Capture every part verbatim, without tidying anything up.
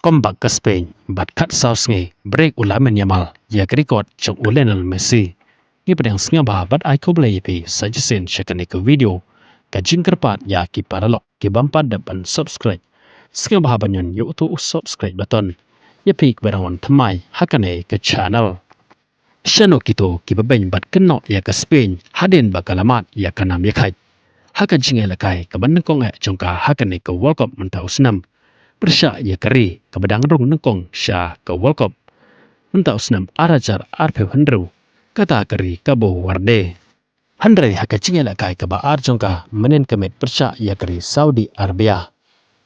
comeback ka Spain bad khatsaw sngi break u Lamine Yamal ïa ka record jong u Lionel Messi. Ngi pdiang sngewbha bad ai khublei ïa phi sa shisien sha kane ka video. Ka jingkyrpad ïa ki paralok ki bym pat dep ban subscribe, sngewbha ban ñion ïa uto u subscribe button. Ïa phi kiba dang wan thymmai ha kane ka channel. Shano kito kiba beiñ bad kynnoh ïa ka Spain hadien ba ka la mad ïa ka nam ïa ka khait ha ka jingïalehkai kaba nyngkong eh jong ka ha kane ka World Cup mynta u snem, pyrshah ïa ka ri kaba dang rung nyngkong sha ka World Cup mynta u snem ar hajar arphew hynriew, kata ka ri Cabo Verde. Hynrei ha ka jingïalehkai kaba ar jong ka mynhynnin ka miet pyrshah ïa ka ri Saudi Arabia,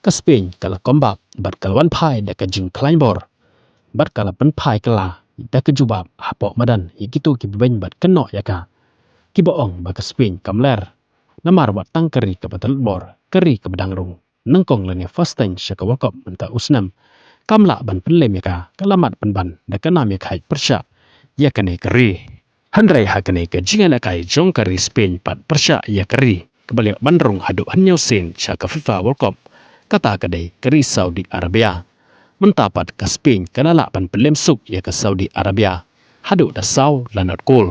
ka Spain ka la comeback bad ka la wan phai da ka jingkhlaiñ bor bad ka la pynphai kylla da ka jubab hapoh madan ïa kito kiba beiñ bad kynnoh ïa ka, kiba ong ba ka Spain kam ler. Namar wat tang ka ri kaba tlot bor, ka ri kaba dang rung nyngkong lane first time sha ka World Cup mynta u snem, kam lah ban pynlem ïa ka, ka la mad pynban da ka nam ïa ka khait pyrshah ïa kane ka ri. Hynrei ha kane ka jingïalehkai jong ka ri Spain pat pyrshah ïa ka ri kaba la ïoh ban rung haduh hynñiew sien sha ka FIFA World Cup, kata ka dei ka ri Saudi Arabia. Mynta pat ka Spain ka la lah ban pynlem suk ïa ka Saudi Arabia haduh da saw la nod kol.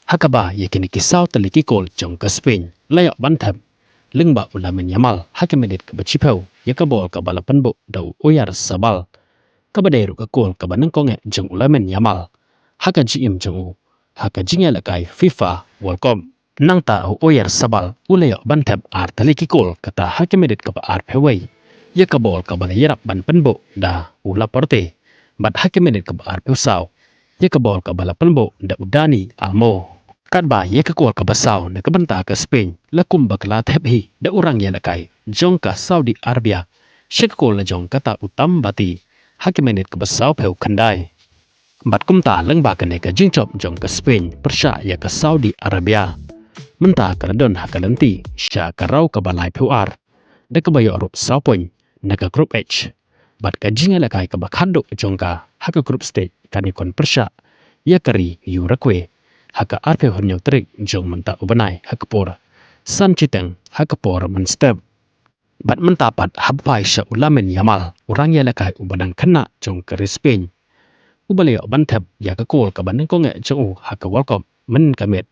Ha kaba ïa kine ki saw tylli ki kol jong ka Spain la ïoh ban thep lyngba u Lamine Yamal ha ka minit kaba shiphew ïa ka bol kaba la pynbuh da u Oyarzabal, kaba dei ruh ka kol kaba nyngkong eh jong u Lamine Yamal ha ka jingim jong u ha ka jingïalehkai FIFA World Cup. Nangta u Oyarzabal u la ïoh ban thep ar tylli ki kol, kata ha ka minit kaba arphew wei ïa ka bol kaba la ïarap ban pynbuh da u Laporte, bad ha ka minit kaba arphew saw ïa ka bol kaba la pynbuh da u Dani Olmo. Katba ïa ka kol kaba saw na ka bynta ka Spain la kum ba ka la thep hi da u rangïalehkai jong ka Saudi Arabia sha ka kol la jong kata u Tam Bati ha ka minit kaba sawphew khyndai. Bad kumta lyngba kane ka jingjop jong ka Spain pyrshah ïa ka Saudi Arabia, mynta ka la don ha ka lynti sha ka raw kaba laiphew ar da kaba ïoh ruh saw point na ka Group H. Bad ka jingïalehkai kaba khatduh jong ka ha ka group stage kan ïakhun pyrshah ïa ka ri Uruguay ha ka arphew hynñiew tarik jong mynta u bnai ha ka por san shiteng ha ka por mynstep. Bad mynta pat hap phai sha u Lamine Yamal, u rangïalehkai uba dang khynnah jong ka ri Spain, uba la ïoh ban thep ïa ka kol kaba nyngkong eh jong u ha ka World Cup mynhynnin ka miet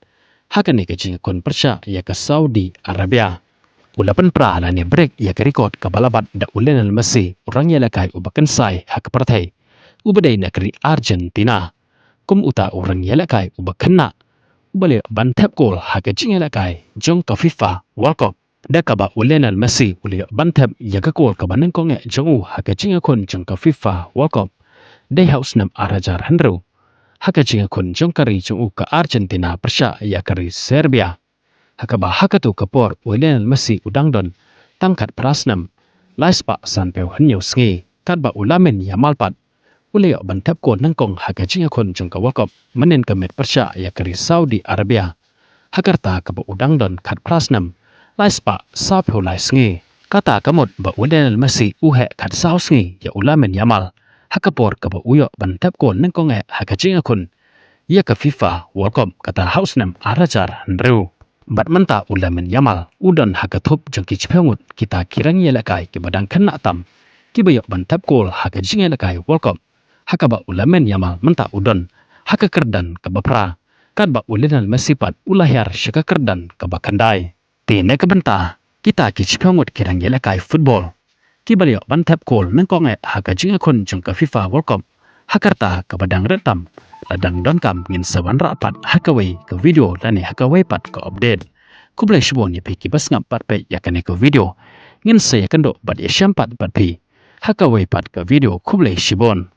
ha kane ka jingïakhun pyrshah ïa ka Saudi Arabia. U la pynpra lane break ïa ka record kaba la bat da u Lionel Messi, u rangïalehkai uba kynsai ha ka pyrthei uba dei na ka ri Argentina. Kum uta u rangïalehkai uba khynnah uba la ïoh ban thep kol ha ka jingïalehkai jong ka FIFA World Cup, da kaba u Lionel Messi u la ïoh ban thep ïa ka kol kaba nyngkong eh jong u ha ka jingïakhun jong ka FIFA World Cup, dei ha u snem ar hajar hynriew ha ka jingïakhun jong ka ri jong u ka Argentina pyrshah ïa ka ri Serbia. Ha kaba ha kato ka por u Lionel Messi u dang don tang khatphra snem, lai spah sanphew hynñiew sngi, katba u Lamine Yamal pat u la ïoh ban thep kol nyngkong ha ka jingïakhun jong ka World Cup mynhynnin ka miet pyrshah ïa ka ri Saudi Arabia, ha ka rta kaba u dang don khatphra snem, lai spah sawphew lai sngi. Kata ka mut ba u Lionel Messi u heh khatsaw sngi ïa u Lamine Yamal ha ka por kaba u ïoh ban thep kol nyngkong eh ha ka jingïakhun ïa ka FIFA World Cup, kata ha u snem ar hajar hynriew. Bad mynta u Lamine Yamal u don ha ka thup jong ki shiphew ngut kita ki rangïalehkai kiba dang khynnah tam kiba ïoh ban thep kol ha ka jingïalehkai World Cup, ha kaba u Lamine Yamal mynta u don ha ka kyrdan kaba phra, katba u Lionel Messi pat u la hiar sha ka kyrdan kaba khyndai. Te na ka bynta kita ki shiphew ngut ki rangïalehkai football kiba la ïoh ban thep kol nyngkong eh ha ka jingïakhun jong ka FIFA World Cup ha ka rta kaba dang rit tam, la dang donkam ngin sa wanrah pat ha kawei ka video lane ha kawei pat ka update. Khublei shibun ïa phi kiba sngap bad peit ïa kane ka video. Ngin sa ïakynduh bad ïashem pat bad phi ha kawei pat ka video. Khublei shibun.